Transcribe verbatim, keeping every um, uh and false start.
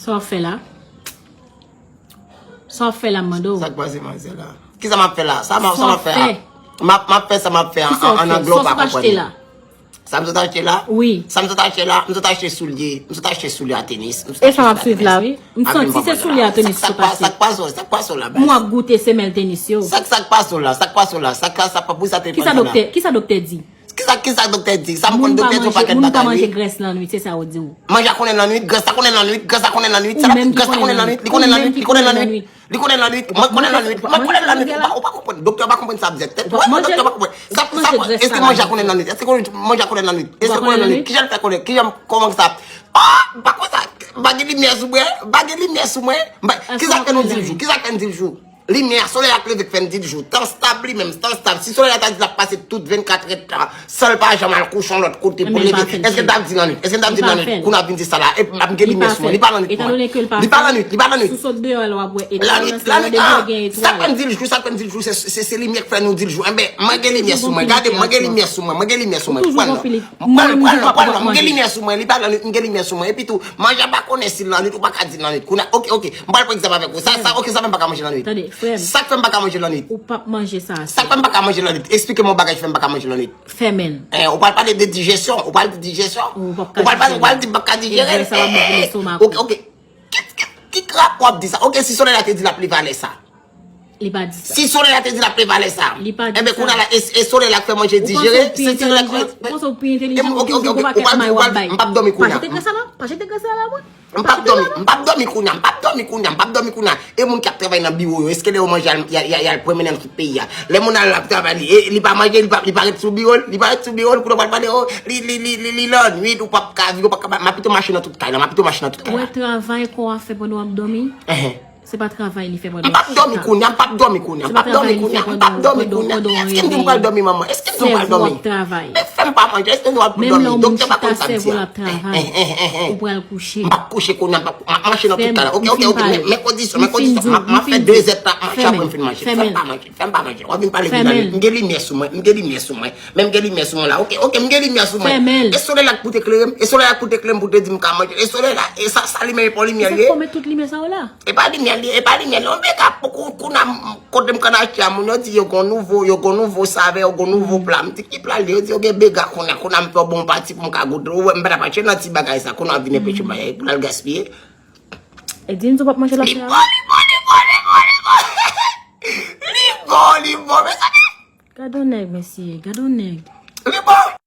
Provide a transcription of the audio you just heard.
Sa w ap fè la? Sa w ap fè la, m mande w? Sa k pase, manzè la? Kisa m ap fè la? Sa m ap sa m ap fè la? M ap m ap fè sa m ap fè an an anglè, ou pa konprann. Sa m sot achte la? Wi. Sa m sot achte la? M sot achte soulye. M sot achte soulye a tenis. E sa m ap swiv la, wi. M santi se soulye a tenis ou sot achte. Sa k pase la? Sa k pase la? M ap goute semèl tenis yo. Sa k pase la? Sa k pase la? Sa k sa pa pou sa te. Kisa doktè, kisa doktè di? Kisa kisa doktè di? Sa m konn doktè di yon pakèt bagay. Moun pa manje grès lannwit, se sa ou di w. Manje a konnen lannwit, grès a konnen lannwit, grès a konnen lannwit. Sa grès a konnen lannwit, li konnen lannwit, li konnen lannwit. Li konnen lannwit, mwen konnen lannwit, mwen konnen lannwit. Ou pa ou pa konprann. Doktè pa konprann sa ap di tèt. Doktè pa konprann. Sa sa eske manje a konnen lannwit? Eske manje a konnen lannwit? Eske konnen lannwit? Kijan l fè konnen? Kijan kòman sa? Oh, m pa konn sa. M pa gen limyè sou mwen. M pa gen limyè sou mwen. Kisa k fè nou di l jou? Kisa k fè n di l jou? Limyè, solèy la k leve k fè n di l jou. Tan stab li menm, tan stab. Si solèy la ta di l ap pase tout vennkat èdtan, san l pa janm al kouche yon lòt kote pou l leve, èske n t ap di lannwit? Èske n t ap di lannwit? Kounye a vin di sa la. Epi m ap gen limyè sou mwen. Li pa lannwit pou mwen. Li pa lannwit, li pa lannwit. Lannwit, lannwit, ah. Sa k fè n di l jou, sa k fè n di l jou, se, se, se limyè k fè nou di l jou. Enben, mwen gen limyè sou mwen. Gade, mwen gen limyè sou mwen, mwen gen limyè sou mwen. Pral non, pral non, pral non, pral non. Mwen gen limyè sou mwen, li pa lannwit, mwen gen limyè sou mwen. Epi tou, manje a pa konnen si l lannwit, ou pa ka di l lannwit. Kounye a, ok, ok. M pral pran egzanp avèk ou. Sa, sa, ok, sa fè m pa ka manje lannwit. Sa k fè m pa ka manje lannwit. Ou p ap manje sa. Sa k fè m pa ka manje lannwit? Eksplike m yon bagay ki fè m pa ka manje lannwit. Fèmen. Eh, ou pral pale de dijesyon, ou pral di dijesyon. Ou pral pale, ou pral di m p ap ka dijere. Ok, ok. Ki, ki, ki krap w ap di sa? Ok, si solèy la te di l ap leve alè sa. Li pa di sa. Si solèy la te di l ap leve alè sa. Li pa di sa. Enben, kounye a la, e, e solèy la k fè manje dijere, se solèy la k fè. Ou panse w pi entèlijan, ou toujou gon pakèt may w ap bay. M p ap dòmi kounye a. Pa jete grès la, pa jete grès la, mwen. M p ap dòmi, m p ap dòmi kounye a, m p ap dòmi kounye a, m p ap dòmi kounye a. E moun k ap travay nan biwo yo, èske lè yo manje, y a, y a, y a al pwomennen nan tout peyi a? Lè moun al ap travay, li, e, li pa manje, li pa, li pa ret sou biwo l, li pa ret sou biwo l, kounye a w pral pale, oh, li, li, li, li, li lannwit, ou p ap ka viv, ou p ap ka, m ap pito mache nan tout kay la, m ap pito mache nan tout kay la. Wè travay kò a fè pandan w ap dòmi? Se pa travay li fè pandan w ap chita. M p ap dòmi kounye a, m p ap dòmi kounye a, m p ap dòmi kounye a, m p ap dòmi kounye a. Èske m di m pral dòmi, manman? Èske m di m pral dòmi? Sèvo w ap travay. Men fè m pa manje, èske m di m pral dòmi? Doktè pa konn sa m di a. Ou pral kouche. M p ap kouche kounye a, m p ap, m ap mache nan tout kay la. Ok, ok, ok, men, men kondisyon, men kondisyon. M ap, m ap fè de zèt la, m ap mache apre m fin manje. Fè m pa manje, fè m pa manje. W ap vin pale de lannwit. M gen limyè sou mwen, m gen limyè sou mwen. Men m gen limyè sou mwen la. Ok, ok, m gen limyè sou mwen. E solèy la k pou te klere m? E solèy la k pou te klere m pou te di m ka manje? E solèy la, e sa, sa limen e pa limyè li ye? Sa k fè w met tout limyè sa yo la? E pa limyè li, e pa limyè li. Yon bega pou kou, kou nan, kote m konn achte a, moun yo di yo gon nouvo, yo gon nouvo savè, yo gon nouvo pla. M di ki pla li ye? Yo di yo gen bega kounye a, kounye a m fè yon bon pati pou m ka goute. Ou wè m pa t ap achte nan ti bagay sa, kounye a vin enpeche m pou l al gaspiye. E di m di w p ap manje l ap travay. Li bon, li bon, li bon, li bon, li bon. Li bon, li bon, mezanmi. Gade yon nèg, mesye, gade yon nèg. Li bon.